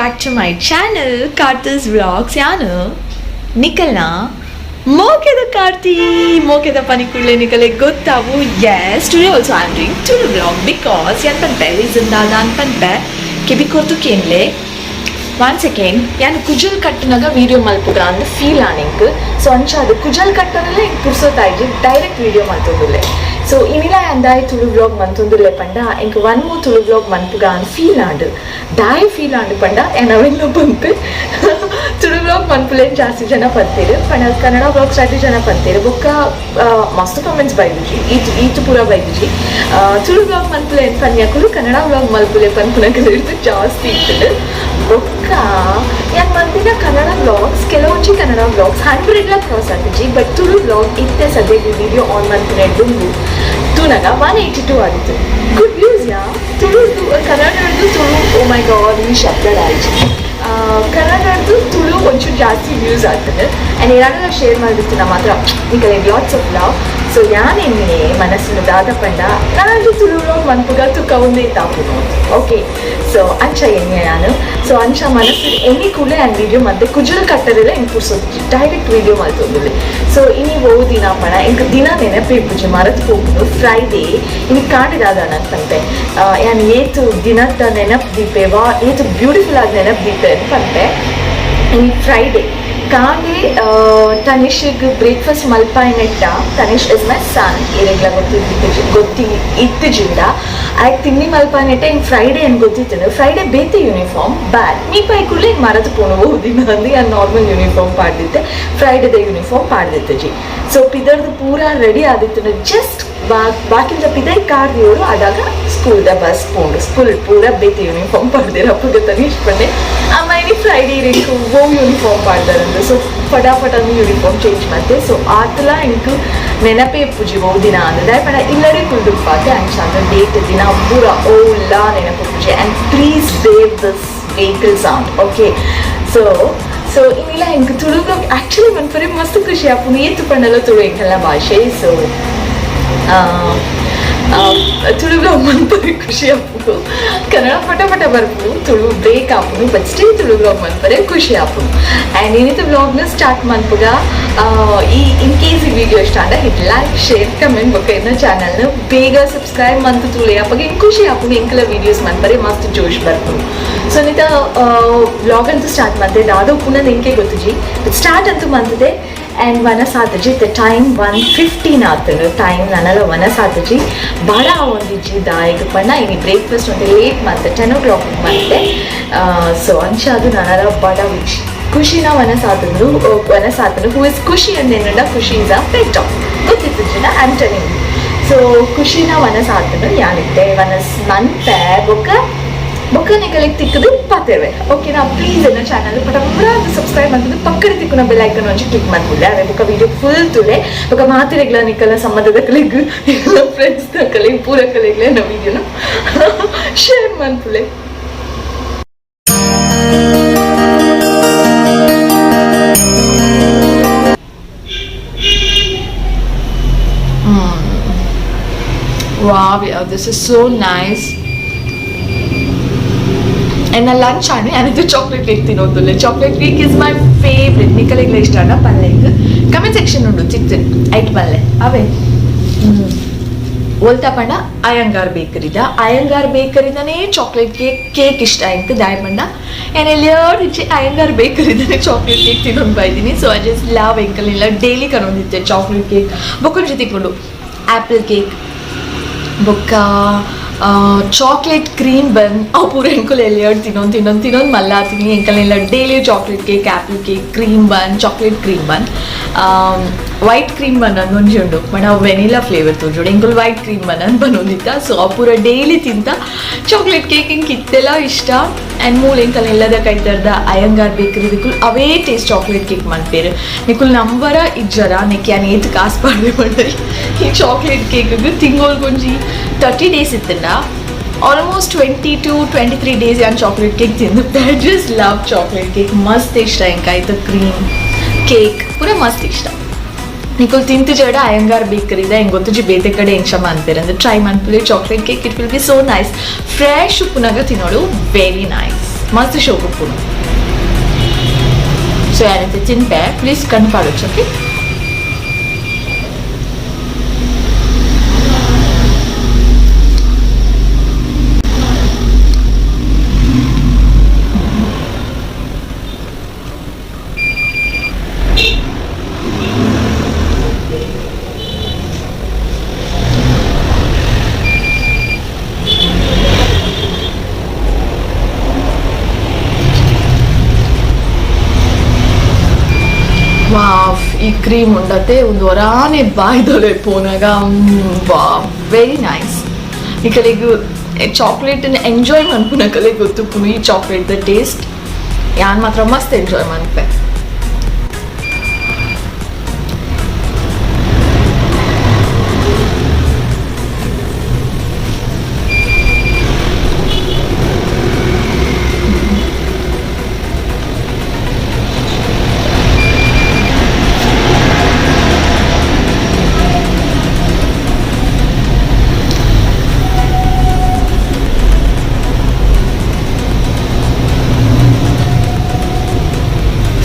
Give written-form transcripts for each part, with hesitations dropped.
Back to my channel Karthi's vlogs. ಯಾನು ನಿಖಲ್ನ ಮೋಕೆದ ಕಾರ್ತಿ, ಮೋಕೆದ ಪನಿಕುಳ್ಳೆ ನಿಕಲೆ ಗೊತ್ತಾವು. Yes, today also I am doing Tulu vlog because ಯಾನ್ ಪನ್ಪೆ ರೀಸನ್ ದಾದ ಅಂತ ಪನ್ಪೆ ಕೆಬಿ ಕೊರ್ತು ಕೇನ್ಲೆ. ಒನ್ ಸೆಕೆಂಡ್, ಯಾನ್ ಕುಜಲ್ ಕಟ್ಟುನಾಗ ವೀಡಿಯೋ ಮಲ್ಪುಗ ಅಂದ್ ಫೀಲ್ ಆನಿಂಕ್. ಸೊ ಅಂಚ ಅದು ಕುಜಲ್ ಕಟ್ಟನಲ್ಲ ಎಂಕ್ ಪುರ್ಸೊತ್ತಾಯ್ಜಿ, ಡೈರೆಕ್ಟ್ ವೀಡಿಯೋ ಮಲ್ತೊಂದುಲ್ಲೆ. ಸೊ ಇನಿಲ ದಾಯ ತುಳು ವ್ಲಾಗ್ ಮಲ್ತೊಂದುಲ್ಲೆ ಪಂಡ ಎಂಕ್ ಒನ್ ಮೋರ್ ತುಳು ವ್ಲಾಗ್ ಮನ್ಪುಗ ಅಂದ್ ಫೀಲ್ ಆಂಡ್. ದಾಯ ಫೀಲ್ ಆಂಡ್ ಪಂಡ ಯಾನ್ ಅವೆಲ್ಲ ಪನ್ಪೆ. ತುಳು ವ್ಲಾಗ್ ಮನ್ಪುಲೇನ್ ಜಾಸ್ತಿ ಜನ ಪಂತೇರು ಪಂಡ ಕನ್ನಡ ವ್ಲಾಗ್ ಜಾಸ್ತಿ ಜನ ಪಂತೇರು. ಬೊಕ್ಕ ಮಸ್ತ್ ಕಮೆಂಟ್ಸ್ ಬೈದುಜಿ, ಈತ್ ಈತ್ ಪೂರ ಬೈದುಜಿ. ತುಳು ವ್ಲಾಗ್ ಮನ್ಪುಲೆ ಪನ್ಯಕುಲು ಕನ್ನಡ ವ್ಲಾಗ್ ಮಲ್ಪುಲೆ ಪನ್ಪುನಕುಲು ಇರ್ದು ಜಾಸ್ತಿ ಇತ್ತುಂಡು. ಬೊಕ್ಕ ಯಾನ್ ಮಲ್ತಿನ ಕನ್ನಡ ವ್ಲಾಗ್ಸ್ ಕೆಲವೊಂಜಿ ಕನ್ನಡ ವ್ಲಾಗ್ಸ್ 100 ಕ್ರಾಸ್ ಆತಿಜಿ. ಬಟ್ ತುಳು ವ್ಲಾಗ್ ಇತ್ತೆ ಸದ್ಯಕ್ಕೆ ವಿಡಿಯೋ ಆನ್ ಮಲ್ಪುನೆ ದುಂಬು ತೂನಗ 182 ಆಗಿತ್ತು. ಗುಡ್ ವ್ಯೂಸ್ ಯಾ. ತುಳು ಕನ್ನಡದ್ದು ತುಳು, ಓ ಮೈ ಗಾಡ್, ಈ ಶಬ್ದ ಆಯ್ತು. ಕನ್ನಡದ್ದು ತುಳು ಒಂಚೂರು ಜಾಸ್ತಿ ವ್ಯೂಸ್ ಆಗ್ತದೆ. ಆ್ಯಂಡ್ ಏನಾದ್ರೂ ಶೇರ್ ಮಾಡಿರ್ತೀನಿ ಮಾತ್ರ ನಿಕಲೆ ಲಾಟ್ಸ್ ಆಫ್ ಲವ್. ಸೊ ಯಾನ್ ಎನ್ನೆ ಮನಸ್ಸಿನ ದಾದ ಪಂಡ ನಾನು ತುಳು ವ್ಲಾಗ್ ಮನ್ಪುಗ ತುಕ್ಕ ಒಂದೇ ತಾಪುನು. ಓಕೆ, ಸೊ ಅಂಚ ಎಣ್ಣೆ ಯಾನು. ಸೊ ಅಂಚ ಮನಸ್ಸು ಎಣ್ಣೆ ಕೂಡಲೇ ನಾನು ವೀಡಿಯೋ ಮತ್ತೆ ಕುಜಲ್ ಕಟ್ಟರೆಲ್ಲ ಇಂಕ್ ಪುರ್ಸೊತ್ತಿಜಿ, ಡೈರೆಕ್ಟ್ ವೀಡಿಯೋ ಮಲ್ತೊಂದುಲ್ಲೆ. ಸೊ ಇನಿ ಓ ದಿನ ಪಣ ಇಂಕ್ ದಿನ ನೆನಪು ಇಪ್ಪುಜಿ, ಮರತ್ ಪೋಪುಂಡು. ಫ್ರೈಡೇ ಇನಿ ಕಾಂಡೆ ದಾದ ಪನ್ಪೆ. ಯಾನ್ ಏತು ದಿನದ ನೆನಪು ದೀಪೆ ವಾ, ಏತು ಬ್ಯೂಟಿಫುಲ್ ಆದ ನೆನಪು ದೀಪೆ ಅಂತ ಪನ್ಪೆ. ಇನಿ ಫ್ರೈಡೇ ಕಾಂಡೆ ತನಿಷ್ಗ್ ಬ್ರೇಕ್ಫಾಸ್ಟ್ ಮಲ್ಪಾಯಿನೆಟ್ಟ, ತನಿಷ್ is my ಸನ್, ಏರೆಗ್ಲ ಗೊತ್ತಿ ಗೊತ್ತಿ ಇತ್ತಿಜಿಂದ ಆಯ್ತು. ತಿಂಡಿ ಮಲ್ಪಾಯಿನೆಟ್ಟ ಇನ್ ಫ್ರೈಡೇ ಏನು ಗೊತ್ತಿತ್ತು. ಫ್ರೈಡೇ ಬೇತೆ ಯೂನಿಫಾರ್ಮ್ ಬ್ಯಾಡ್ ಮೀ ಪೈ ಕೂಡಲೇ ಮರತು ಪೋಣ ದಿನ ಅಂದು ಯಾನ್ ನಾರ್ಮಲ್ ಯೂನಿಫಾರ್ಮ್ ಪಾಡ್ದಿತ್ತೆ, ಫ್ರೈಡೇದ ಯೂನಿಫಾರ್ಮ್ ಪಾಡ್ದಿತ್ತಜಿ. ಸೊ ಪಿದರ್ದು ಪೂರಾ ರೆಡಿ ಆದಿತ್ತು. ಜಸ್ಟ್ ಬಾಕಿಲ್ದ ಪಿದೈ ಕಾರ್ ದಿಯೋಡು ಆದಾಗ ಸ್ಕೂಲ್ದ ಬಸ್ ಪೋಂಡು. ಸ್ಕೂಲ್ ಪೂರ ಬೇತೆ ಯೂನಿಫಾರ್ಮ್ ಪಾಡ್ದಿರ. ಅಪ್ಪಗ ತನಿಷ್ ಪಂಡೆ, ಅಮ್ಮ ಫ್ರೈಡೇ ರಿಂಕು ಓ ಯೂನಿಫಾರ್ಮ್ ಪಾಡ್ದಾರಂದು. ಸೊ ಫಟಾಫಟ್ ಅಂದು ಯೂನಿಫಾರ್ಮ್ ಚೇಂಜ್ ಮಾಡ್ತೆ. ಸೊ ಆತಲ ಇಂಕ್ ನೆನಪೇ ಪೂಜಿ ಓ ದಿನ ಅಂದ ಪಂಡ ಇಲ್ಲಡೆ ಕುಲ್ದುಪ್ಪಾತೆ. ಅಂಚ ಅಂದ ಡೇಟ್ ದಿನ ಪೂರ ಓಲಾ ನೆನಪು ಪೂಜೆ. And please bear this vehicle sound, okay? So ಇನ್ನಿಲ್ಲ ಇಂಕ್ ತುಳು ಆ್ಯಕ್ಚುಲಿ ಮನ್ಪರೆ ಮಸ್ತ್ ಖುಷಿ ಆಪುಂಡು. ಏತು ಪಂಡಲ ತುಳು ಎಂಕಲ್ನ ಭಾಷೆ. ಸೊ ತುಳು ವ್ಲಾಗ್ ಮನ್ಪರೆ ಖುಷಿ ಆಪುಂಡು. ಕನ್ನಡ ಪಟ ಪಟ ಬರ್ಪುಂಡು, ತುಳು ಬ್ರೇಕ್ ಆಪುಂಡು, ಬಟ್ ಸ್ಟಿಲ್ ತುಳು ವ್ಲಾಗ್ ಮನ್ಪರೆ ಖುಷಿ ಆಪುಂಡು. ಆ್ಯಂಡ್ ಏನಿತ್ತು ವ್ಲಾಗ್ನ ಸ್ಟಾರ್ಟ್ ಮನ್ಪುಗ. ಈ ಇನ್ ಕೇಸ್ ಈ ವಿಡಿಯೋ ಇಷ್ಟ ಆಂಡ ಹಿಟ್ ಲೈಕ್, ಶೇರ್, ಕಮೆಂಟ್. ಬೊಕ್ಕ ಇನ್ನ ಚಾನಲ್ನ ಬೇಗ ಸಬ್ಸ್ಕ್ರೈಬ್ ಮಂತು ತುಳಿ. ಅಪ್ಪಗ ಇಂಕ್ ಖುಷಿ ಆಪುಂಡು, ಎಂಕಲ ವೀಡಿಯೋಸ್ ಮನ್ಪರೆ ಮಸ್ತ್ ಜೋಶ್ ಬರ್ಪುಂಡು. ಸೊ ನಿತ ವ್ಲಾಗ್ ಅಂತೂ ಸ್ಟಾರ್ಟ್ ಮಾಡ್ತೆ. ದಾದ ಪುನಃ ಎಂಕೆ ಗೊತ್ತುಜಿ, ಬಟ್ ಸ್ಟಾರ್ಟ್ ಅಂತೂ ಮಂತದೆ. ಆ್ಯಂಡ್ ವನಸಾತಜಿ the time 1:15 ಆತನು ಟೈಮ್. ನನಲ ವನಸಾತಜಿ ಬಡ ಒಂದಿಜ್ಜಿ. ದಾಯಿಗ್ ಪಂಡ ಇನಿ ಬ್ರೇಕ್ಫಾಸ್ಟ್ ಒಂದು ಲೇಟ್ ಮತ್ತೆ 10 ಓ ಕ್ಲಾಕ್ ಮತ್ತೆ. ಸೊ ಅಂಚ ಅದು ನನಲ ಬಡ ವಿಚ್ ಖುಷಿನ ವನಸಾತಂದ್ರು ವನಸಾತನು. Who is ಖುಷಿ ಅಂದೇನಂಡ, ಖುಷಿ is a pet, ಗೊತ್ತಿತ್ತು ಜನ, I am telling. So ಖುಷಿನ ವನಸಾತನು ಯಾನಿತ್ತೆ ವನಸ್ ಮನ್ಪೆ. ಬೊಕ್ಕ ಬೊಕ್ಕ ನಿಕಲಿಗೆ ತಿಕ್ಕದು ಪಾತೇವೆ, ಓಕೆನಾ? ಪ್ಲೀಸ್ ಎನ್ನ ಚಾನಲ್ ಪಟ ಪೂರ ಸಬ್ಸ್ಕ್ರೈಬ್ ಮಾಡ್ತದೆ. ಪಕ್ಕದ ತಿಕ್ಕುನ ಬೆಲ್ ಐಕನ್ ಒಂಜಿ ಕ್ಲಿಕ್ ಮಾಡ್ಬಿಡ್ಲೆ. ಅವೇ ಬೊಕ್ಕ ವಿಡಿಯೋ ಫುಲ್ ತುಲೆ. ಬೊಕ್ಕ ಮಾತಿರೆಗ್ಲ ನಿಕಲ ಸಂಬಂಧದ ಕಲೆಗ್, ಫ್ರೆಂಡ್ಸ್ ಕಲೆಗ್, ಪೂರ ಕಲೆಗ್ಲೆ ನಮ್ಮ ವಿಡಿಯೋನ share ಮನ್ಪುಲೆ. Wow, yeah, this is so nice. And lunch ആണ് ഞാനിത് ചോക്ലേറ്റ് കേക്ക് തിന്നോന്നില്ല. Chocolate cake is my favourite. ನಿಕಲೆಗ್ಲ ಇಷ್ಟ ಅಣ್ಣ ಪಲ್ಲೆಗ್ ಕಮೆಂಟ್ ಸೆಕ್ಷನ್ ಉಂಡು ಚಿಕ್ತಿನ್ ಐಟ್ ಪಲ್ಲೆ ಅವೇ. ಒಲ್ತ ಪಂಡ ಅಯ್ಯಂಗಾರ್ ಬೇಕರಿದ, ಅಯ್ಯಂಗಾರ್ ಬೇಕರಿದನೇ ಚಾಕ್ಲೇಟ್ ಕೇಕ್ ಕೇಕ್ ಇಷ್ಟ ಆಯ್ತು. ದಾಯ ಪಂಡ ನಾನು ಎಲ್ಲಿಯೋ ಅಯ್ಯಂಗಾರ್ ಬೇಕರಿದನೇ ಚಾಕ್ಲೇಟ್ ಕೇಕ್ ತಿನ್ನೊಂದು ಬೈದೀನಿ. So I just love. ಎಂಕಲ್ ಡೈಲಿ ಕನೊಂದಿತ್ತೆ ಚಾಕ್ಲೇಟ್ ಕೇಕ್. ಬೊಕ್ಕೊಂಜಿ ತಿಕ್ಕೊಂಡು ಆ್ಯಪಲ್ ಕೇಕ್, ಬೊಕ್ಕ ಚಾಕ್ಲೇಟ್ ಕ್ರೀಮ್ ಬನ್. ಅವು ಪೂರ ಎಂಕುಲು ಎಲ್ಲಿಯಡ್ ತಿನ್ನೊಂದು ತಿನ್ನೊಂದು ತಿನ್ನೊಂದು ಮಲ್ಲಾತೀನಿ. ಎಂಕಲ್ನೆಲ್ಲ daily chocolate cake, apple cake, cream bun, chocolate cream bun, white cream bun ಅಂದೊಂಜಿ ಉಂಡು. ಬಟ್ ಅವು ವೆನಿಲಾ ಫ್ಲೇವರ್ ತೋಜೋಡು. ಎಂಕುಲು ವೈಟ್ ಕ್ರೀಮ್ ಬನ್ ಅಂತ ಬನ್ನೊಂದಿತ್ತ. ಸೊ ಅವು ಪೂರ ಡೈಲಿ ತಿಂತ. ಚಾಕ್ಲೇಟ್ ಕೇಕ್ ಇಂಕ್ ಇತ್ತೆಲ್ಲ ಇಷ್ಟ. ಆ್ಯಂಡ್ ಮೂಲ ಎಂಕಲ್ ಎಲ್ಲದ ಕೈತರ್ದ ಅಯ್ಯಂಗಾರ್ ಬೇಕರಿ ದಿಕ್ಕುಲು ಅವೇ ಟೇಸ್ಟ್ ಚಾಕ್ಲೇಟ್ ಕೇಕ್ ಮನ್ಪೇರು. ನಿಕುಲ್ ನಂಬರ ಇಜ್ಜರ ನೆಕ್ ಯಾನ್ ಏತ್ ಕಾಸು ಪಾಡ್ದೆ ಪಂಡ ಈ ಚಾಕ್ಲೇಟ್ ಕೇಕ್ ತಿಂಗೋಲ್ಗೊಂಜಿ 30 ಡೇಸ್ ಇತ್ತಂಡ ಆಲ್ಮೋಸ್ಟ್ 22-23 ಡೇಸ್ ಯಾನ್ ಚಾಕ್ಲೇಟ್ ಕೇಕ್ ತಿಂದು. I just love chocolate cake. ಮಸ್ತ್ ಇಷ್ಟ ಎಂಕ್. ಆಯ್ತು, ಕ್ರೀಮ್ ಕೇಕ್ ಪೂರ ಮಸ್ತ್ ಇಷ್ಟ. ನಿಕುಲ್ ತಿಂತು ಜಡ ಅಯ್ಯಂಗಾರ್ ಬೇಕರಿದ ಹೆಂಗೆ ಗೊತ್ತುಜಿ ಬೇತೆ ಕಡೆ ಎಂಚ ಮನ್ಪೇರು ಅಂದ್ರೆ ಟ್ರೈ ಮನ್ಪುಲೆ chocolate cake. It will be so nice. Fresh ಉಪ್ಪುನಾಗ ತಿನ್ನೋಡು, ವೆರಿ ನೈಸ್. ಮಸ್ತ್ ಶೋಕ್ ಉಪ್ಪುನು. ಸೊ ಯಾನಂತೆ ತಿನ್ಪೆ, ಪ್ಲೀಸ್ ಕಣ್ಣು ಪಾಡೊಚ್ಚಿ. ಓಕೆ, ವಾವ್, ಈ ಕ್ರೀಮ್ ಉಂಡತೆ ಒಂದು ಒರಾನೆ ಬಾಯ್ದೊಲೆ ಪೋನಾಗ. Wow, very nice. ನಿಕಲೆಗ್ ಚಾಕ್ಲೇಟ್ ಎಂಜಾಯ್ ಮನ್ಪುನಕಲೆ ಗೊತ್ತುಪ್ಪುನು ಈ chocolate the taste. ಯಾನ್ ಮಾತ್ರ ಮಸ್ತ್ ಎಂಜಾಯ್ ಮನ್ಪೆ.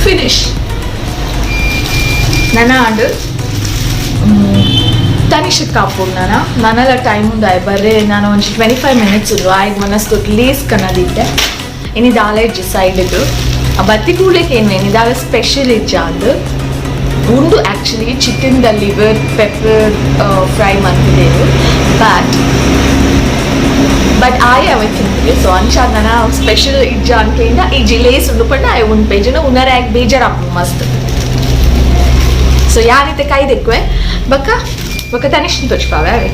ಫಿನಿಶ್. ನನ್ನ ಆಂಡ್ ತನಿಷ್ ಕಾಪುಡ್ ನಾನು ನನಲ ಟೈಮ್ ಉಂದಾಯ್ ಬರ್ರೆ. ನಾನು ಒಂಜಿ 25 ಮಿನಿಟ್ಸ್ ಉಂಡು ಆಯ್ತು. ಮನಸ್ಸು ಲೇಸ್ ಕನ್ನದಿತ್ತೆ. ಇನಿ ದಾಲ ಇಜ್ಜಿ ಸೈಡ್ದು. ಆ ಬತ್ತಿ ಕೂಡಕ್ಕೆ ಏನು ಇನಿ ದಾಲ ಸ್ಪೆಷಲ್ ಇಜ್ಜ ಅಂದ್ ಉಂಡು. Actually chicken the liver pepper fry ಮಂತಿದ್ದೇವೆ, but but ಆಯ್ ಅವೆ ತಿಂತಿದೆ. ಸೊ ಅಂಚ ನನ್ನ ಸ್ಪೆಷಲ್ ಇಜ್ಜ ಅನ್ಕೆಯಿಂದ ಈ ಜಿಲೇಸ್ ಉಂಡು ಪಂಡ ಆಯ್ ಉಂಡು ಪೇಜನ ಉನರ ಆಯ್ಕೆ ಬೇಜಾರಾಪು ಮಸ್ತ್. ಸೊ ಯಾನಿತೆ ಕೈ ದೆಕ್ಕುವೆ ಬಕ್ಕ ಬಕ್ಕ ತನಿಷ್ ತೋಚ್ಪಾವೆ ಅವೆ.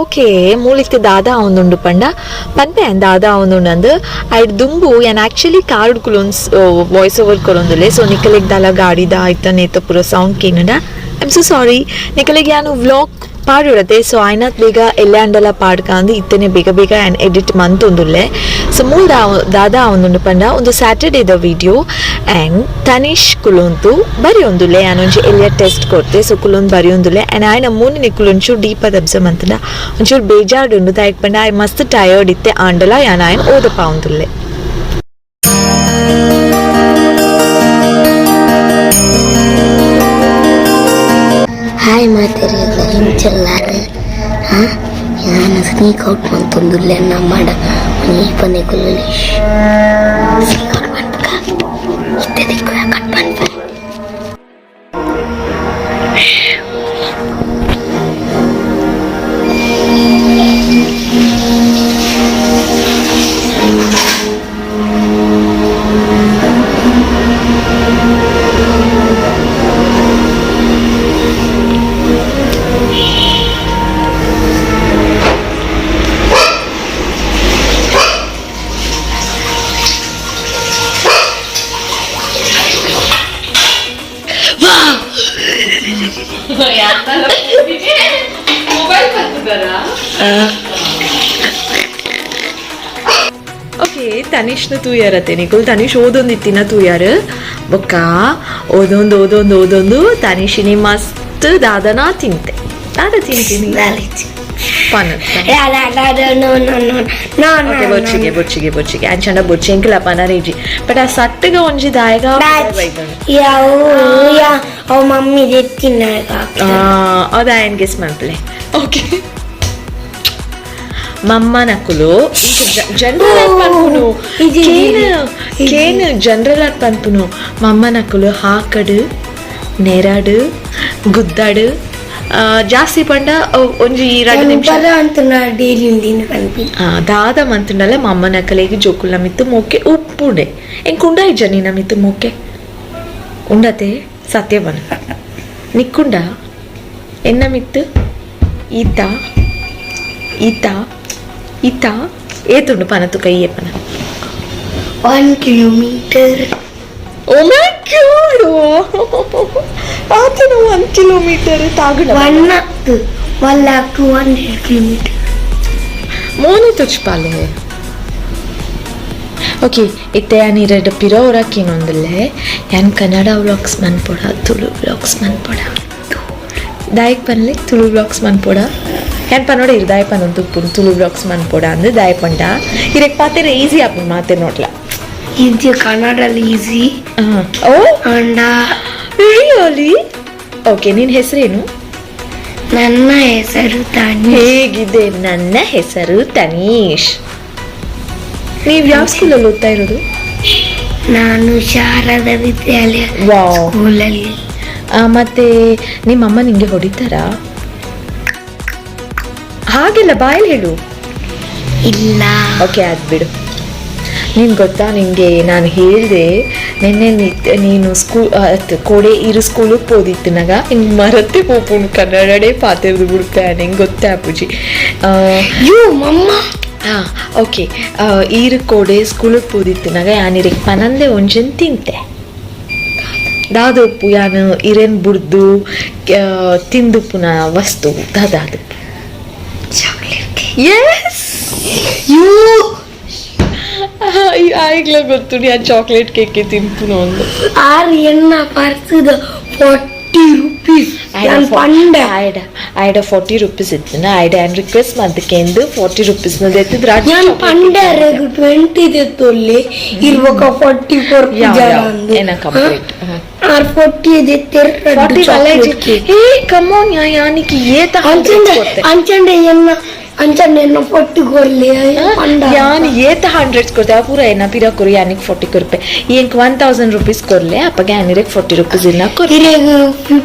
ಓಕೆ, ಮೂಲಿಕ್ತೆ ದಾದಾ ಒಂದುಂಡು ಪಂಡ ಪನ್ಪೆ ದಾದಾ ಒಂದುಂಡು ಐಡ್ ದುಂಬು ಯಾನ್ ಆಕ್ಚುಲಿ ಕಾರ್ಡ್ ಕುಲೊನ್ಸ್ ವಾಯ್ಸ್ ಓವರ್ ಕೊರೊಂದುಲ್ಲೆ. ಸೊ ನಿಕಲೆಗ್ ದಾಲ ಗಾಡಿದ ಐತ ನೇತ ಪೂರ ಸೌಂಡ್ ಕೇನಡ, I am so sorry. ನಿಕಲೆಗ್ ಯಾನು ವ್ಲಾಗ್ ಪಾಡುಡತೆ. ಸೊ ಆಯ್ನಾತ್ ಬೇಗ ಎಲ್ಲೆ ಅಂಡಲ ಪಾಡ್ಕಾಂದು ಇತ್ತನೆ ಬೇಗ ಬೇಗ ಯಾನ್ ಎಡಿಟ್ ಮಂತೊಂದುಲ್ಲೆ. ಸೊ ಮೂಲ್ ದಾದಾ ಒಂದುಂಡು ಪಂಡ ಒಂದು ಸ್ಯಾಟರ್ಡೇದ ವಿಡಿಯೋ ಆ್ಯಂಡ್ ತನಿಷ್ ಕುಲೊಂತು ಬರಿಯೊಂದುಲ್ಲೆ. ಯಾನೊಂಜಿ ಎಲ್ಲಿಯ ಟೆಸ್ಟ್ ಕೊರ್ತೆ. ಸೊ ಕುಲೊಂದು ಬರಿಯೊಂದುಲ್ಲೆ ಆ್ಯಂಡ್ ಆಯ್ನ ಮೂನಿ ನಿಕುಲೊಂಚೂರು ಡೀಪದ ಅಬ್ಸರ್ವ್ ಮಂತುಂಡ ಒಂಚೂರು ಬೇಜಾರುಂಡು. ದಾಯೆಗ್ ಪಂಡ ಆಯ್ ಮಸ್ತ್ ಟಯರ್ಡ್ ಇತ್ತೆ. ಆಂಡಲ ಯಾನ್ ಆಯ್ನ್ ಓದಪಾವೊಂದುಲ್ಲೆ. ಹಾಯ್ ಮಾತೆರೆಗ್ಲ, ಎಂಚಲ್ಲಾರ್? ಹಾಂ, ಯಾನ್ ಸ್ನೀಕ್ ಔಟ್ ಮಂತೊಂದುಲ್ಲೆ. ನಮ್ಮಡ ಒಂಜಿ ಪಂದೆ ಕುಲ್ಲುಲೆ. ಸ್ನೀಕ್ ಔಟ್ ಮನ್ಪುಗ. ಇತ್ತೆ ದಿಕ್ಕುವ, ಕಟ್ ಮನ್ಪೆ. ಮೊಬೈಲ್ ಬರ್ತಿದ್ದಾರಾ? ಓಕೆ, ತನಿಷ್ನ ತೂಯಾರತ್ತೆ ನಿಕುಲ್. ತನಿಷ್ ಓದೊಂದಿತ್ತಿನ ತೂಯಾರು. ಬೊಕ್ಕ ಓದೊಂದು ಓದೊಂದು ಓದೊಂದು ತನಿಷಿನಿ ಮಸ್ತ್ ದಾದನಾ ತಿಂತೆ. ದಾದ ತಿಂತೀನಿ? ಪನತ್ತ. No no no no. Okay, ಬೊಚ್ಚಿಗೆ ಬೊಚ್ಚಿಗೆ ಬೊಚ್ಚಿಗೆ ಅಂಚಂಡ ಬೊಚ್ಚಿ ಎಂಕಲ ಪನರೇಜಿ. ಬಟ್ ಆ ಸಟ್ಟಗ ಒಂಜಿ ದಾಯಗ. ಯಾವು ಯಾ ಅವು ಮಮ್ಮಿ ದೆತ್ತಿನ. ಅದ ಆಯನ್ ಗೆಸ್ ಮನ್ಪಲೆ. ಓಕೆ, ಮಮ್ಮನಕುಲು ಜನರಲ್ ಆದ್ ಪನ್ಪುನು. ಇದು ಕೇನ್ ಇದು. ಕೇನ್, ಜನರಲ್ ಆದ್ ಪನ್ಪುನು. ಮಮ್ಮನಕುಲು ಹಾಕಡು, ನೆರಡು, ಗುದ್ದಾಡು ಜಾಸ್ತಿ ಪಂಡ ಅವ್ ಒಂಜಿ 2 ನಿಮಿಷ ಬರ ಅಂತ ಡೈಲಿ ಉಂದಿನ ಪನ್ಪಿ. ದಾದ ಮಂತುಂಡಲ ಮಮ್ಮನಕಲೆಗ್ ಜೋಕುಲ್ನ ಮಿತ್ತು ಮೋಕೆ ಉಪ್ಪುಂಡೆ. ಎಂಕ್ ಉಂಡ ಇಜ್ಜ ನಿನ್ನ ಮಿತ್ತು ಮೋಕೆ? ಉಂಡತೆ? ಸತ್ಯ ಬನ, ನಿಕ್ಕುಂಡ ಎನ್ನ ಮಿತ್ತು? ಈತ ಈತ ಈತ ಏತುಂಡು ಪನತು ಕೈಯೇ ಪನ. 1 kilometre. Oh my god, ಆತನ 1 ಕಿಲೋಮೀಟರ್ ತಾಗುಣ. 1 1,00,200 kilometre. ಮೋನೆ ತುಚ್ಪಾಲೆ. ಓಕೆ, ಇತ್ತೆ ಯಾನ್ ಇರೆಡ್ ಪಿರ ಒರಕಿನೊಂದುಲ್ಲೆ. ಯಾನ್ ಕನ್ನಡ ವ್ಲಾಗ್ಸ್ ಮನ್ಪೊಡ, ತುಳು ವ್ಲಾಗ್ಸ್ ಮನ್ಪೊಡ? ದಾಯಕ್ ಪನ್ಲೆ ತುಳು ವ್ಲಾಗ್ಸ್ ಮನ್ಪೋಡ ಏನ್ ಪನ್ನೋಡ ಇರು ದಾಯ ಪನ್ನೊಂದು ತುಪ್ಪುನು ತುಳು ವ್ಲಾಗ್ಸ್ ಮನ್ಪೋಡ ಅಂದು ದಾಯ ಪಂಡ ಇರೆಕ್ ಪಾತೆರ ಈಸಿ ಆಪುಂಡು ಮಾತೆ ನೋಡ್ಲ. ಇದು ಕನ್ನಡಲ್ಲಿ ಈಸಿ. ಓ. ಅಂಡ. ರಿಯಲಿ? ಓಕೆ, ನಿನ್ನ ಹೆಸರೇನು? ನನ್ನ ಹೆಸರು ತಾನಿ. ಹೇಗಿದೆ? ನನ್ನ ಹೆಸರು ತನೀಶ್. ನೀವು ಯಾವ ಸ್ಕೂಲಲ್ಲಿ ಓದ್ತಾ ಇರೋದು? ನಾನು ಶಾರದಾ ವಿದ್ಯಾಲಯ ವಾವ್. ಸ್ಕೂಲಲ್ಲಿ. ಮತ್ತೆ ನಿಮ್ಮಮ್ಮ ನಿಂಗೆ ಹೊಡಿತಾರಾ? ಹಾಗೆಲ್ಲ ಬಾಯಲ್ಲಿ ಹೇಳು. ಇಲ್ಲ. ಓಕೆ, ಅದು ಬಿಡು. ನೀನು ಗೊತ್ತಾ, ನಿನಗೆ ನಾನು ಹೇಳಿದೆ ನಿನ್ನೆ ನೀನು ಸ್ಕೂ ಕೋಡೆ ಇರು ಸ್ಕೂಲಿಗೆ ಪೋದಿತ್ತಿನಾಗ ಹಿಂಗೆ ಮರತ್ತೆ ಪೋಪುಂಡು ಕನ್ನಡನೇ ಪಾತಿರ್ದು ಬಿಡುತ್ತೆ ನಿಂಗೆ ಗೊತ್ತೇ ಪೂಜಿ. You ಮಮ್ಮ. ಹಾಂ, ಓಕೆ. ಈರು ಕೋಡೆ ಸ್ಕೂಲಿಗೆ ಪೋದಿತ್ತಿನಾಗ ಯಾನಿರಿಗೆ ಪನಂದೆ ಒಂಜನ್ ತಿಂತೆ ದಾದೊಪ್ಪು ಯಾನು ಇರೇನ್ ಬುಡ್ದು ತಿಂದುಪ್ಪುನ ವಸ್ತು ದಾದಾದು? Chocolate. S. You. ಆಗಲೇ ಗೊತ್ತು ಆ ಚಾಕ್ಲೇಟ್ ಕೇಕ್ ತಿನ್ಪುನು ಒಂದು. ಆರು ಎಣ್ಣ ಪರ್ಸುದ 40 ರುಪೀಸ್ ನಾನು ಪಂಡ. ಆಯ್ಡ ಆಯ್ಡ 40 ರುಪೀಸ್ ಇತ್ತು. ಆಯ್ಡ ಆ್ಯಂಡ್ ರಿಕ್ವೆಸ್ಟ್ ಮಂತಕ್ಕೆ 40 ರುಪೀಸ್ ಎತ್ತಿದ್ರೆ. ನಾನು ಪಂಡಾರೆಗ್ 20 ದೆತ್ತೊಲ್ಲಿ ಇರ್ಬೊಕ 44. ಏನ ಕಂಪ್ಲೀಟ್. ಆರ್ 40 ದೆತ್ತೆರ್. 40. ಏ ಕಮೋನ್ ಯಾ, ಯಾನಿಗೆ ಏತ. ಅಂಚಂಡೆ ಅಂಚಂಡೆ ಎನ್ನ ಅಂಚಂಡೆ ಎನ್ನ 40 ಕೊರ್ಲಿ ಪಂಡ. ಯಾನ್ ಏತ ಹಂಡ್ರೆಡ್ಸ್ ಕೊಡ್ತೆ ಆ ಪೂರ ಏನ ಪಿರ ಕೊರು. ಯಾನಿಗೆ 40 ಕೊರ್ಪೆ, ಎಂಕ್ 1000 ರುಪೀಸ್ ಕೊರ್ಲೆ ಅಪ್ಪಗೆ ಯಾನಿರಕ್ 40 ರುಪೀಸ್ ಇಲ್ಲ ಕೊರ್. ಇರೆಗ್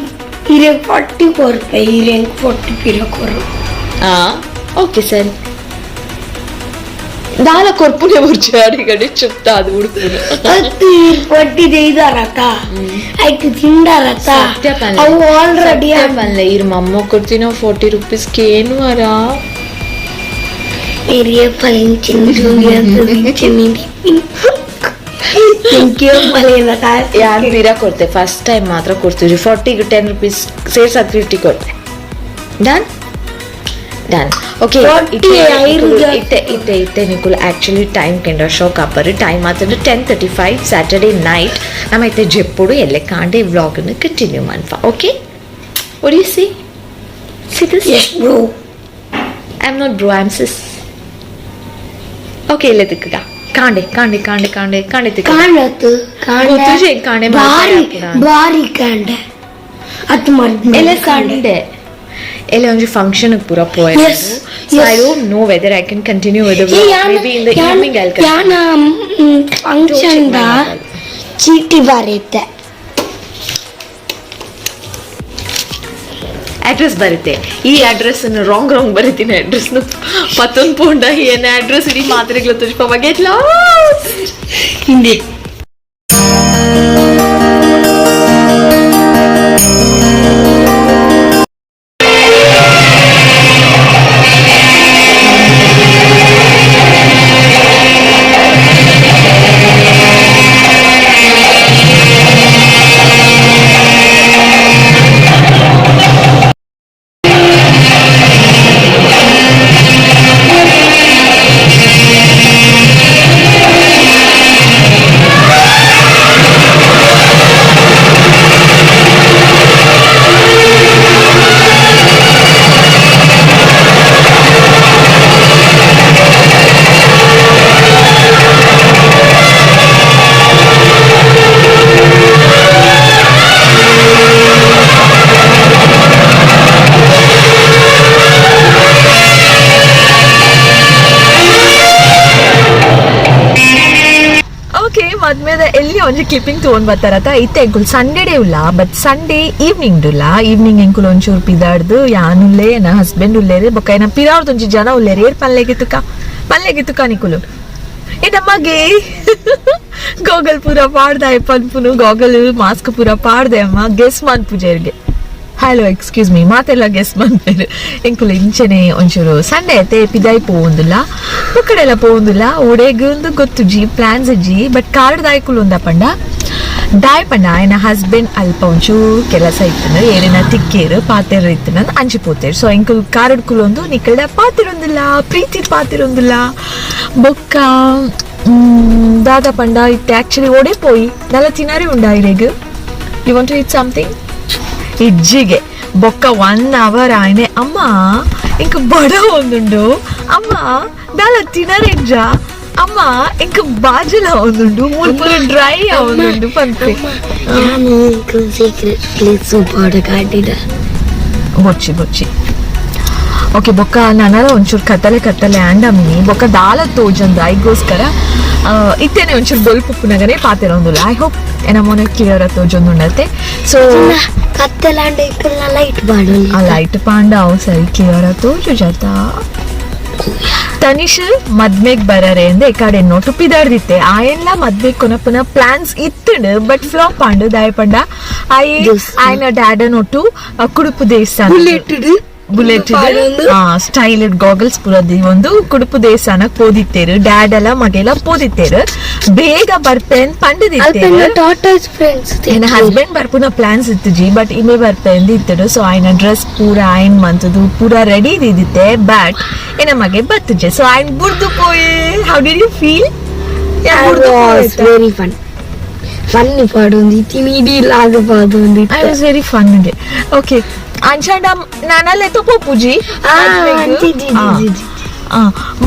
ಇರೆಗ್ 40 ಕೊರ್ಪೆ, ಇರೆಗ್ 40 ಪಿರ ಕೊರು. ಆ ಓಕೆ ಸರಿ, ದಾಲ ಕೊರ್ಪುನೆ ಬುರ್ಜಿ ಅಡಿಗಡೆ ಚುಪ್ತ ಅದು ಉಡುಪುನು. ಅತ್ತು ಇರ್ 40 ದೆಯ್ದಾರತ ಐಕ್ ತಿಂಡಾರತ. ಸತ್ಯ ಪನ್ಲೆ. ಅವು ಆಲ್ರೆಡಿ. ಸತ್ಯ ಪನ್ಲೆ, ಇರ್ ಮಮ್ಮ ಕೊಡ್ತೀನೋ 40 ರುಪೀಸ್ ಏನು ಅರ. பெரிய ಪಲಿಂಚಿನ ಯಾನ್ ಪಿರ ಕೊಡ್ತೆ, ಫಸ್ಟ್ ಟೈಮ್ ಮಾತ್ರ ಕೊಡ್ತೀವಿ. 40ಗೆ 10 ರುಪೀಸ್ ಸೇರ್ಸಾದ್ 50 ಕೊಡ್ತೆ. Done done. Okay. 40 ಐರು ಜಾಸ್ತಿ. ಇತ್ತೆ ಇತ್ತೆ ಇತ್ತೆ ನಿಕುಲ್ ಆಕ್ಚುಲಿ ಟೈಮ್ ಕೆಂಡ ಶಾಕ್ ಆಪರ್. ಟೈಮ್ ಆತಂದ್ರೆ 10:35 ಸ್ಯಾಟರ್ಡೇ ನೈಟ್. ನಮ್ಮ ಇತ್ತೆ ಜೆಪ್ಪುಡು ಎಲ್ಲೆ ಕಾಂಡೆ ವ್ಲಾಗನ್ನು continue ಮನ್ಪ. Okay, what you see? See this? Yes bro. I am not bro, I am sis. Okay, ಇಲ್ಲ ತಿಕ್ಕಗ ಕಾಂಡೆ ಕಾಂಡೆ ಕಾಂಡೆ ಕಾಂಡೆ ಕಾಂಡೆ ತಿಕ್ಕ. ಕಾಣತ್ತು. ಗೊತ್ತುಜೆ ಕಾಂಡೆ. ಬಾರಿ ಬಾರಿ ಕಾಂಡೆ ಅತ್ತು. ಎಲ್ಲ ಸಂಡೆ ಎಲ್ಲ ಒಂಜಿ ಫಂಕ್ಷನ್ ಪೂರ ಪೋಯೆ. So I don't know whether I can continue with the, maybe in the evening I can. ಯಾನ ಫಂಕ್ಷನ್ the ಚೀಟಿ ಬರುತ್ತೆ. ಅಡ್ರೆಸ್ ಬರುತ್ತೆ. ಈ address wrong wrong ಬರೀತೀನಿ. ಅಡ್ರೆಸ್ ಪತ್ತೊಂದು ಪೋಂಡ ಏನ ಅಡ್ರೆಸ್ ಇಡೀ ಮಾತ್ರೆಗಳು ತುಜ್ಪ ಗೆಟ್ ಲಾಸ್ಟ್. ಹಿಂದೆ. ಓಕೆ, ಮದ್ಮೇದ ಎಲ್ಲಿ ಒಂಜಿ ಕ್ಲಿಪ್ಪಿಂಗ್ ತೊಗೊಂಡ್ ಬರ್ತಾರತ. ಇತ್ತೆ ಎಂಕುಲ್ ಸಂಡೇ ಡೇ ಉಲ್ಲ, but Sunday evening ಉಲ್ಲ. ಈವ್ನಿಂಗ್ ಎಂಕುಲ್ ಒಂಚೂರು ಪಿದಾಡ್ದು ಯಾನುಲ್ಲೇ, ನನ್ನ ಹಸ್ಬೆಂಡ್ ಉಲ್ಲೇರೆ, ಬೊಕ್ಕ ಏನ ಪಿರಾರ್ದು ಒಂಜಿ ಜನ ಉಲ್ಲೇರೆ. ಏರ್ ಪಲ್ಲೆಗೆ ತುಕ ಪಲ್ಲೆಗೆ ತುಕ ನಿಕುಲು ಏ ನಮಗೆ ಗೋಗಲ್ ಪೂರ ಪಾಡ್ದಾಯ ಪನ್ಪುನು. ಗಾಗಲ್ ಮಾಸ್ಕ್ ಪೂರ ಪಾಡ್ದೆ ಅಮ್ಮ ಗೆಸ್ ಮನ್ಪುಜೆರ್ಗೆ. Hello, excuse me, ಮಾತೆಲ್ಲ ಗೆಸ್ ಮನ್ಪೇರು. ಎಂಕುಲು ಇಂಚನೆ ಒಂಚೂರು ಸಂಡೆ ಐತೆ ಪಿದಾಯಿ ಪೋವೊಂದುಲ್ಲ, ಬೊಕ್ಕಡೆಲ್ಲ ಪೋವೊಂದುಲ್ಲ. ಒಡೆಗ್ ಗೊತ್ತುಜಿ, plans G. But card ದಾಯ್ಕುಲು ಉಂದ ಪಂಡ ದಾಯ್ ಪಂಡ ಆಯನ ಹಸ್ಬೆಂಡ್ ಅಲ್ಪ ಒಂಚೂರು ಕೆಲಸ ಇತ್ತು, ಏರಿನ ತಿಕ್ಕೇರು ಪಾತೆರು ಇತ್ತು ಅಂಚಿ ಪೋತೇರು. ಸೊ ಎಂಕುಲು ಕಾರ್ಡ್ ಕುಲೊಂದು ನಿಕಲ್ಡ ಪಾತಿರೊಂದಿಲ್ಲ, ಪ್ರೀತಿ ಪಾತಿರೊಂದಿಲ್ಲ. ಬೊಕ್ಕ ದಾದ ಪಂಡ ಇತ್ತೆ ಆಕ್ಚುಲಿ ಓಡೆ ಪೋಯಿ ನಲ್ಲ ತಿನಾರಿ ಉಂಡ ಇರೆಗ್. You want to eat something? ಇಜ್ಜಿಗೆ ಬೊಕ್ಕ 1 ಅವರ್ ಆಯ್ನೆ ಅಮ್ಮ ಇಂಕ ಬಡ ಒಂದುಂಡು ಅಮ್ಮ ದಾಲ ತಿನರೆಜ್ಜ ಅಮ್ಮ ಇಂಕ ಬಾಜಲ ಒಂದುಂಡು ಮೂರು ಡ್ರೈ ಒಂದುಂಡು ಪನ್ಪೆ. ಸೀಕ್ರೆಟ್ ಪ್ಲೇಸ್ ಕಾಟಿದ ಬೊಚ್ಚಿ ಬೊಚ್ಚಿ. ಓಕೆ, ಬೊಕ್ಕ ನನಲ ಒಂಚೂರು ಕತ್ತಲೆ ಕತ್ತಲೆ ಆಂಡಮ್ಮಿ ಬೊಕ್ಕ ದಾಲ ತೋಜಂದು ಐಗೋಸ್ಕರ ಇತ್ತೇನೆ ಒಂಚೂರು ಬೊಲ್ಪು ಪುನಗನೆ ಪಾತೆರೊಂದುಲ್ಲ. I hope ಏನ ಮೊನೆ ಕ್ಲಿಯರ್ ತೋಜೊಂದುಂಡತೆ. ಸೊ ಕತ್ತಲಾಂಡ ಇಕ್ಕಲ್ಲ ಲೈಟ್ ಬಾಡೋಲಿ. ಆ ಲೈಟ್ ಪಾಂಡ ಅವು ಸರಿ ಕ್ಲಿಯರ್ ತೋಜು ಜಾತ. ತನಿಷ್ ಮದ್ಮೆಗ್ ಬರರೆ ಅಂದೆ ಕಡೆ ನೋಟು ಪಿದಾಡ್ದಿತ್ತೆ. ಆಯನ್ಲ ಮದ್ಮೆಗ್ ಕೊನಪುನ ಪ್ಲಾನ್ಸ್ ಇತ್ತುಂಡು, ಬಟ್ ಫ್ಲಾಪ್ ಆಂಡು. ದಾಯಪಂಡ ಆಯೆ ಆಯನ ಡ್ಯಾಡ ನೊಟ್ಟು ಕುಡುಪು ದೇವಸ್ಥಾನ ಬುಲೆಟ್ ಸ್ಟೈಲ್ ಗಾಗಲ್ಸ್ ಪೂರ ಒಂದು ಕುಡುಪು ದೇವಸ್ಥಾನ ಪೋದಿತ್ತೇರು. ಡ್ಯಾಡ್ ಎಲ್ಲ ಮಗೆಲ್ಲ ಪೋದಿತ್ತೇರು. ಬೇಗ ಬರ್ಪೇನ್ ಪಂಡದಿತ್ತೇರು. ಎನ್ನ ಹಸ್ಬೆಂಡ್ ಬರ್ಪುನ ಪ್ಲಾನ್ಸ್ ಇತ್ತುಜಿ, ಬಟ್ ಇಮೆ ಬರ್ಪೇಂದು ಇತ್ತಡು. ಸೊ ಆಯ್ನ ಡ್ರೆಸ್ ಪೂರ ಆಯ್ನ್ ಮಂತದು ಪೂರ ರೆಡಿ ಇದ್ದಿತ್ತೆ, ಬಟ್ ಎನ್ನ ಮಗೆ ಬತ್ತುಜೆ. ಸೊ ಆಯ್ನ್ ಬುರ್ದು ಪೋಯೆ. How did you feel? Very fun funny ಪಾಡೊಂದು ಇಡೀ ಲಾಗ ಪಾಡೊಂದು. I was very fun. Okay, ಅಂಚಾಂಡ ನಾನಲ್ಲೇ ಪೋಪುಜಿ.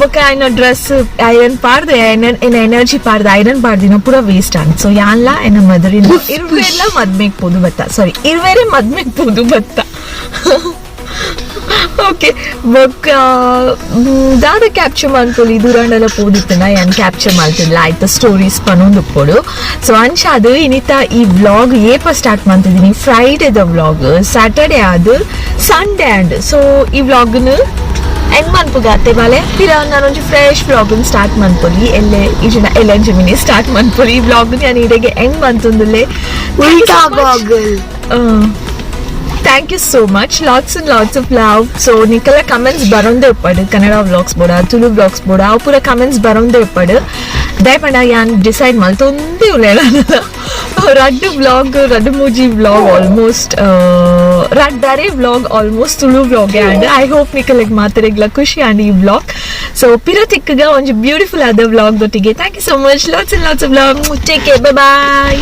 ಬೊಕ್ಕ ಆಯ್ನ ಡ್ರೆಸ್ ಐರನ್ ಪಾಡ್ದೆ, ಎನ್ನ ಎನರ್ಜಿ ಪಾಡ್ದೆ ಐರನ್ ಪಾಡ್ದಿನ ಪೂರ ವೇಸ್ಟ್ ಆಂಡ್. ಸೊ ಯಾನ್ಲ ಎನ್ನ ಮದರ್ ಇರ್ವೇರ್ಲ ಮದ್ಮೆಗ್ ಪೋದು ಬತ್ತ. ಸಾರಿ, ಇರ್ವೇರೆ ಮದ್ಮೆಗ್ ಪೋದು ಬತ್ತ. ಓಕೆ, ಬೊಕ್ಕ ದಾದ ಕ್ಯಾಪ್ಚರ್ ಮನ್ಪೊಲಿ ದೂರಂಡಲ ಪೋದಿತ್ತನ ಯಾನ್ ಕ್ಯಾಪ್ಚರ್ ಮಲ್ತಿಲ್ಲ ಆಯ್ತು ಸ್ಟೋರೀಸ್ ಪನೊಂದು ಉಪ್ಪೊಡು. ಸೊ ಅಂಚಾದ್ ಇನಿತ ಈ ವ್ಲಾಗ್ ಏಪ ಸ್ಟಾರ್ಟ್ ಮಾಡ್ತಿದ್ದೀನಿ, ಫ್ರೈಡೇದ ವ್ಲಾಗ್ ಸ್ಯಾಟರ್ಡೆ ಅದು ಸಂಡೇ ಆಂಡ್. ಸೊ ಈ ವ್ಲಾಗ್ನು ಎಂಡ್ ಮನ್ಪುಗಾತೆ ಬಾಲೆ ಪಿರ ನಾನೊಂಜಿ ಫ್ರೆಶ್ ವ್ಲಾಗ್ ಸ್ಟಾರ್ಟ್ ಮನ್ಪೊಲಿ. ಎಲ್ಲೆ ಈಜಿನ ಎಲ್ಲಂಜಿ ಮಿನಿ ಸ್ಟಾರ್ಟ್ ಮನ್ಪೊಲಿ. ಈ ವ್ಲಾಗ್ ನಾನು ಇಡೆಗೆ ಎಂಡ್ ಮಂತೊಂದುಲ್ಲೆ. ಉಲ್ಟಾ goggle. Thank you so much, lots and lots of love. So ನಿಕ್ಕೆಲ್ಲ comments ಬರೋಂದೇ ಉಪ್ಪಡು, ಕನ್ನಡ ವ್ಲಾಗ್ಸ್ ಬೋಡ ತುಳು ವ್ಲಾಗ್ಸ್ ಬೋಡ ಅವು ಪೂರ ಕಮೆಂಟ್ಸ್ ಬರೋಂದೇ ಉಪ್ಪಡು. ದಯಪಂಡ ಯಾನ್ ಡಿಸೈಡ್ ಮಲ್ತೊಂದೇ ಉಲ್ಲೆ. ರಡ್ಡು ವ್ಲಾಗ್, ರಡ್ಡು ಮೂಜಿ ವ್ಲಾಗ್ ಆಲ್ಮೋಸ್ಟ್, ರಡ್ಡರೆ vlog almost Tulu vlog. And I hope ನಿಕಲೆಗ್ ಮಾತೆರೆಗ್ಲ ಖುಷಿ ಆಂಡ್ ಈ ವ್ಲಾಗ್. ಸೊ ಪಿರ ತಿಕ್ಕಗ ಒಂಜಿ ಬ್ಯೂಟಿಫುಲ್ ಆದ vlog ದೊಟ್ಟಿಗೆ. Thank you so much, lots and lots of love, take care, bye.